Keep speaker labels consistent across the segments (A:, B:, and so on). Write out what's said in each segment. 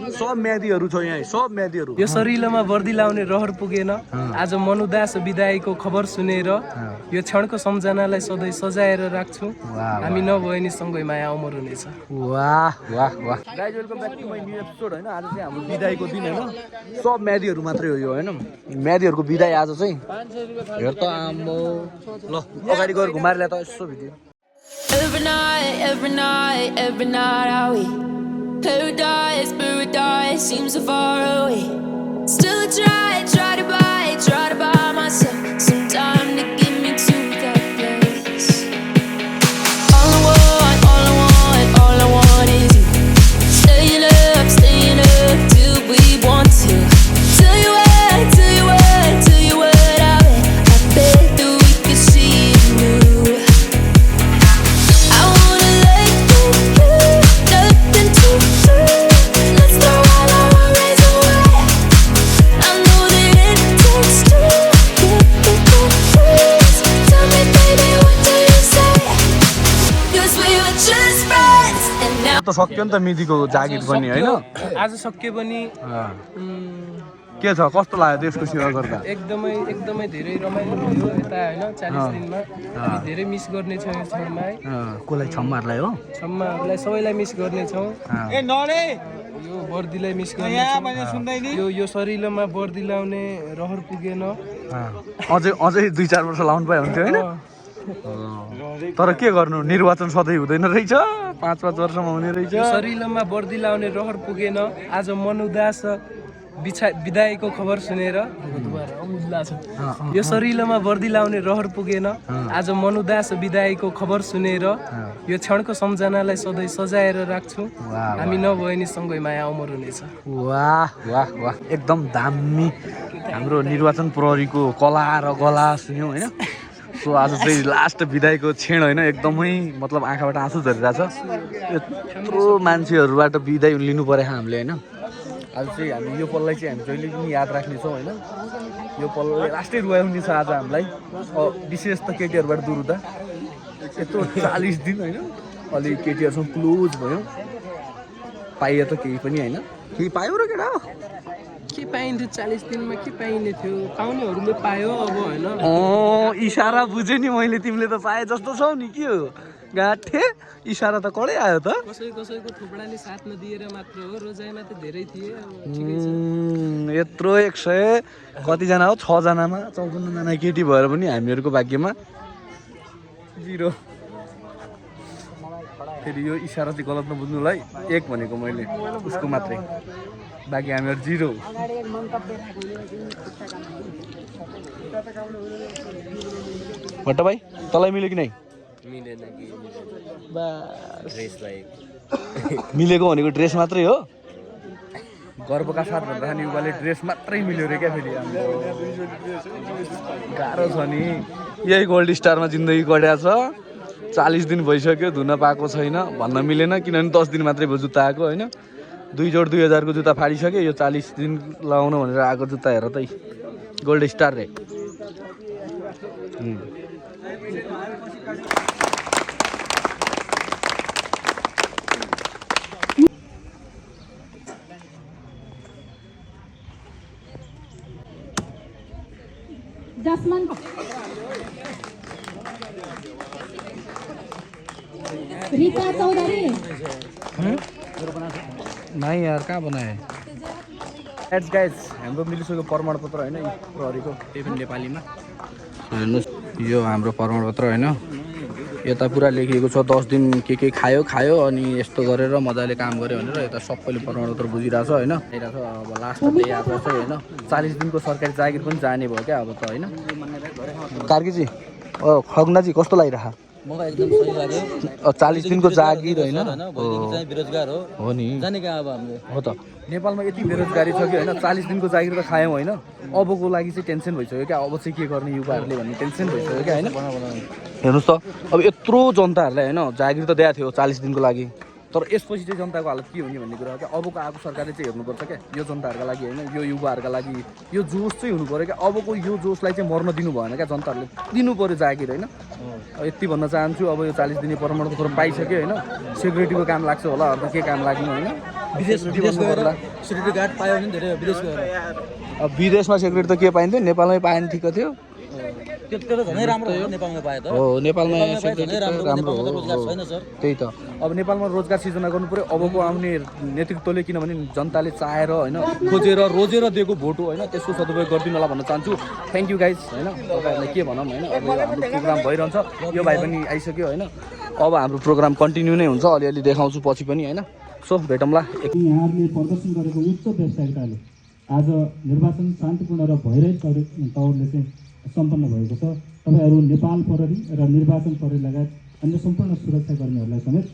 A: सब म्यादीहरू छ यहाँ, सब म्यादीहरू।
B: यो सरिलोमा वर्दी लाउने रहर पुगेन, आज मनुदास विदाईको खबर सुनेर यो क्षणको सम्झनालाई सधैँ सजाएर राख्छु। हामी नभए नि सँगै माया अमर हुनेछ।
A: वाह वाह वाह। Guys welcome back to my new episode होइन। आज चाहिँ हाम्रो बिदाईको दिन होइन, सब म्यादीहरू मात्रै हो यो होइन। म्यादीहरूको बिदाई आज चाहिँ हेर त आम्बो। ल अगाडि गएर घुमाएर ल्या त यसो video.
C: Every night, every night, every night I wait. Paradise, paradise seems so far away. Still I try to buy myself some time to get me to that place. All I want is you. Staying up till we want to. Tell you what I bet that we could see it new. I wanna let you go, nothing to do. Let's throw all our worries away. I know that it takes two to get the truth. Tell me, baby, what do you say? 'Cause we were just friends and now.
A: त सक्यो नि त मिदीको जागिर पनि होइन।
B: आज सक्यो पनि
A: के छ, कस्तो लाग्यो देशको सेवा गर्दा?
B: एकदमै धेरै रमाइलो भयो यता होइन। 40 दिनमा हामी धेरै मिस गर्नेछौँ यो क्षणमा है।
A: कसलाई छम्माहरूलाई हो?
B: छम्माहरूलाई सबैलाई मिस गर्नेछौँ। यो वर्दीलाई मिस गर्नेछौँ। यो सरिलोमा वर्दी लाउने रहर पुगेन।
A: अझै 2-4 वर्ष लाउनु पाए हुन्थ्यो होइन। तर के गर्नु, निर्वाचन सधैँ हुँदैन रहेछ, 5-5 वर्षमा हुने रहेछ।
B: सरिलोमा वर्दी लाउने रहर पुगेन, आज मनुदास विदाईको खबर सुनेर यो सरिलोमा वर्दी लाउने रहर पुगेन, आज मनुदास विदाईको खबर सुनेर यो क्षणको सम्झनालाई सधैँ सजाएर राख्छु। हामी नभए नि सँगै माया अमर हुनेछ।
A: वाह वाह वाह, एकदम दामी। हाम्रो निर्वाचन प्रहरीको कला र गला सुन्यौँ होइन। सो आज चाहिँ लास्ट विदाईको क्षण होइन, एकदमै मतलब आँखाबाट आँसु झरिरहेछ। यत्रो मान्छेहरूबाट विदाई लिनु पऱ्यो हामीले होइन। आज चाहिँ हामी यो पललाई चाहिँ हामी जहिले पनि याद राख्नेछौँ होइन। यो पलले लास्टै रुवाउने छ आज हामीलाई, विशेष त केटीहरूबाट दूर हुँदा। यत्रो 40 दिन होइन, अलि केटीहरूसँग क्लोज भयो। पाइयो त केही पनि होइन, केही पायो र केटा हो?
B: के पाइन्थ्यो 40 दिनमा, के पाइने थियो? पाउनेहरूले पायो अब होइन।
A: इसारा बुझेँ नि मैले, तिमीले त पाए जस्तो छौ नि। के हो गाँठे, इसारा त कडै आयो त।
B: कसैको थोपडाले साथ नदिएर मात्र हो, रोजाइमा त धेरै थिए।
A: यत्रो 100 कतिजना हो, 6 जनामा 54 जना केटी भएर पनि हामीहरूको भाग्यमा 0। फेरि यो इसारा चाहिँ गलत नबुझ्नुलाई, 1 भनेको मैले उसको मात्रै, बाँकी हामीहरू 0। भट्ट भाइ तँलाई मिल्यो कि नै? मिलेको भनेको ड्रेस मात्रै हो, गर्वका साथ भन्दा नि युवाले ड्रेस मात्रै मिल्यो रे क्या। फेरि गाह्रो छ नि, यही गोल्ड स्टारमा जिन्दगी कट्या छ। 40 दिन भइसक्यो, धुन पाएको छैन, भन्न मिलेन, किनभने 10 दिन मात्रै भयो जुत्ता आएको होइन। 2 जोड 2000 को जुत्ता फाडिसक्यो। यो 40 दिन लगाउनु भनेर आएको जुत्ता हेर त, गोल्ड स्टार रे।
D: जसमन रीता चौधरी
A: नहीं यार, कहाँ बनाए? एड्स गाइज, हाम्रो मिलिसक्यो प्रमाणपत्र होइन प्रहरीको, त्यही पनि नेपालीमा। हेर्नुहोस्, यो हाम्रो प्रमाणपत्र होइन। यता पुरा लेखिएको छ 10 दिन के खायो अनि यस्तो गरेर मजाले काम गर्यो भनेर। यता सबैले प्रमाणपत्र बुझिरहेछ होइन। अब लास्ट डे आज चाहिँ होइन, 40 दिनको सरकारी जागिर पनि जाने भयो क्या अब त होइन। कार्कीजी, खग्नाजी कस्तो लागिरह?
E: मलाई एकदम सही लाग्यो।
A: 40 दिनको जागिर होइन,
E: बेरोजगार हो नि, जाने कहाँ अब हामीले
A: हो त। नेपालमा यति बेरोजगारी छ कि होइन, 40 दिनको जागिर त खायौँ होइन। अबको लागि चाहिँ टेन्सन भइसक्यो क्या, अब चाहिँ के गर्ने युवाहरूले भन्ने टेन्सन भइसक्यो क्या होइन। हेर्नुहोस् त, अब यत्रो जनताहरूलाई होइन जागिर त दिएको थियो 40 दिनको लागि, तर यसपछि चाहिँ जनताको हालत के हुने भन्ने कुरा हो क्या। अबको आएको सरकारले चाहिँ हेर्नुपर्छ क्या, यो जनताहरूका लागि होइन, यो युवाहरूका लागि यो जोस चाहिँ हुनु पऱ्यो क्या। अबको यो जोसलाई चाहिँ मर्न दिनु भएन क्या, जनताहरूले दिनु पऱ्यो जागिर होइन। यति भन्न चाहन्छु, अब यो 40 दिने प्रमाणपत्र पाइसक्यो होइन, सेक्युरिटीको काम लाग्छ होला, अरू के काम लाग्नु होइन।
E: विदेश
A: सेक्युरिटी
E: विदेश
A: बन्नु
E: गएर
A: पर्ला।
E: सिक्युरिटी गार्ड पायो भने धेरै हो, विदेश गएर
A: अब विदेशमा सेक्युरिटी त के पाइन्थ्यो, नेपालमै पाएन ठिक थियो।
E: त्यो त झनै राम्रो हो नेपालमा पाए त
A: हो नेपालमा
E: नेपालमा पाए
A: सेक्युरिटी
E: झनै
A: त
E: राम्रो
A: राम्रो
E: नेपालमा त रोजगार
A: हो।
E: छैन सर
A: त्यही त अब नेपालमा रोजगार सिर्जना गर्नु पर्यो अबको आउने नेतृत्वले, किनभने जनताले चाहेर होइन खोजेर रोजेर दिएको भोट हो होइन, त्यसको सदुपयोग गरिदिनु होला भन्न चाहन्छु। थ्याङ्क यू गाइज होइन, तपाईँहरूलाई के भनौँ होइन, अब यो हाम्रो प्रोग्राम भइरहन्छ, यो भाइ पनि आइसक्यो होइन, अब हाम्रो प्रोग्राम कन्टिन्यू नै हुन्छ, अलिअलि देखाउँछु पछि पनि होइन। सो भेटौँला।
F: यहाँहरूले प्रदर्शन गरेको उच्च व्यावसायिकताले आज निर्वाचन शान्तिपूर्ण र भइरहेको तौरले चाहिँ सम्पन्न भएको छ। तपाईँहरू नेपाल प्रहरी र निर्वाचन प्रहरी लगायत अन्य सम्पूर्ण सुरक्षाकर्मीहरूलाई समेत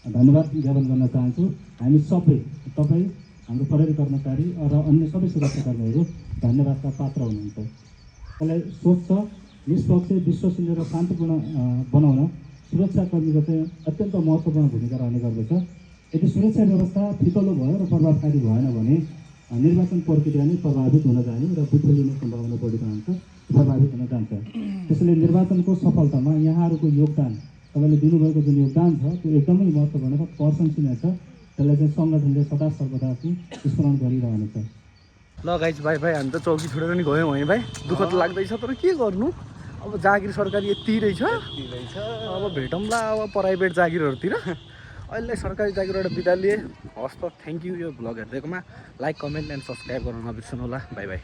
F: धन्यवाद ज्ञापन गर्न चाहन्छु। हामी सबै तपाईँ, हाम्रो प्रहरी कर्मचारी र अन्य सबै सुरक्षाकर्मीहरू धन्यवादका पात्र हुनुहुन्छ। यसलाई स्वच्छ, निष्पक्ष, विश्वसनीय र शान्तिपूर्ण बनाउन सुरक्षाकर्मीको चाहिँ अत्यन्त महत्त्वपूर्ण भूमिका रहने गर्दछ। यदि सुरक्षा व्यवस्था फितलो भयो र प्रभावकारी भएन भने निर्वाचन प्रक्रिया नै प्रभावित हुन जाने र विफलिने सम्भावना बढी रहन्छ, प्रभावित हुन जान्छ। त्यसैले निर्वाचनको सफलतामा यहाँहरूको योगदान, तपाईँले दिनुभएको जुन योगदान छ त्यो एकदमै महत्त्वपूर्ण र प्रशंसनीय छ। त्यसलाई चाहिँ सङ्गठनले सदा सर्वदा चाहिँ स्मरण गरिरहनेछ।
A: ल गाइज भाइ हामी त चौकी छोडेर नि गयौँ है भाइ, दुःख त लाग्दैछ तर के गर्नु, अब जागिर सरकारी यति रहेछ। अब भेटौँला अब प्राइभेट जागिरहरूतिर, अहिले सरकारी जागिरबाट बिदा लिए। हस् त, थ्याङ्क यू यो भ्लग हेरिदिएकोमा। लाइक, कमेन्ट एन्ड सब्सक्राइब गर्न नबिर्सनु होला। Bye by.